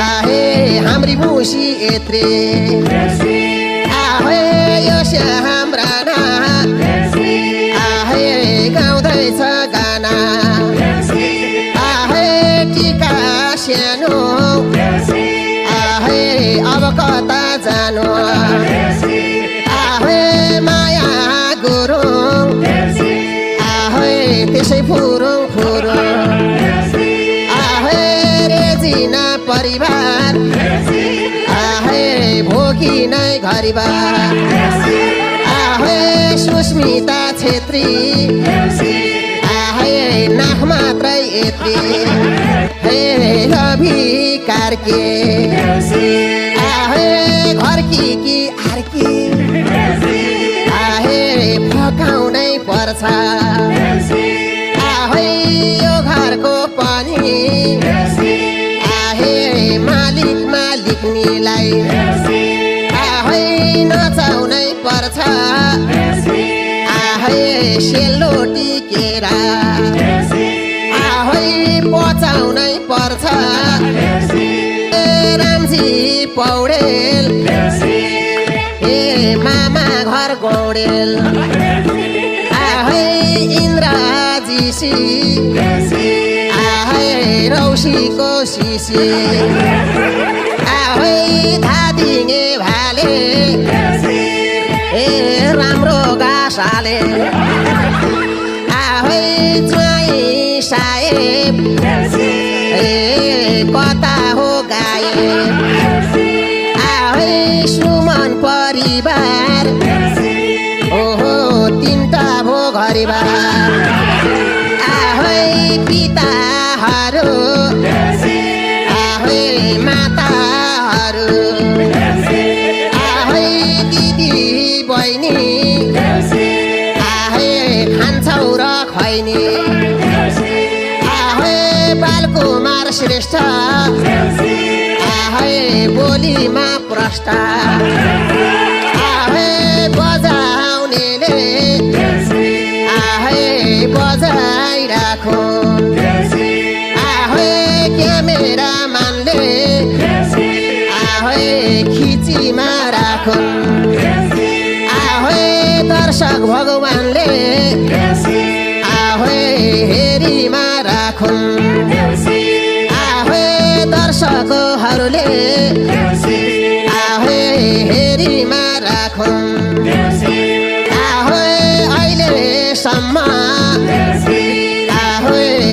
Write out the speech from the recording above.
आहे हाम्री मुसी यत्रे आहे यो हाम्रा आहे गाउँदैछ गाना आहे टिका सानो आहे अब कता जानु आहे माया गुरुङ आहे त्यसै फुरुङ फुरुङ आहे रेजिना परिवार आहे भोगी नै घरिबार आहे सुस्मिता छेत्री आहे नाक मात्रै यत्री हे रवि कार्के आहे घरकी कि आर्की आहे फकाउनै पर्छ आहे यो घरको पनि आहे मालिक मालिकनीलाई आहे नचाउनै पर्छ आहे सेलरोटी केरा आहे पचाउनै पर्छ रामजी पौडेल ए मामा घर गौडेल आहे इन्द्रजीसी आहे रौसीको सिसी आहे धादिङे भाले ए राम्रो गासाले आहे ज्वाइँ साहेब ए कता हो गायब आहे सुमन परिवार ओहो तीनटा भो घरिबार आहे पिताहरू आहे माताहरू आहे दिदी बहिनी आहे खान्छौ र खैनी आहे बालकुमार श्रेष्ठ आहे बोलीमा प्रष्ट आहे बजाउनेले आहे बजाइराखो आहे क्यामेरा मानले आहे खिचीमा राखो आहे दर्शक भगवानले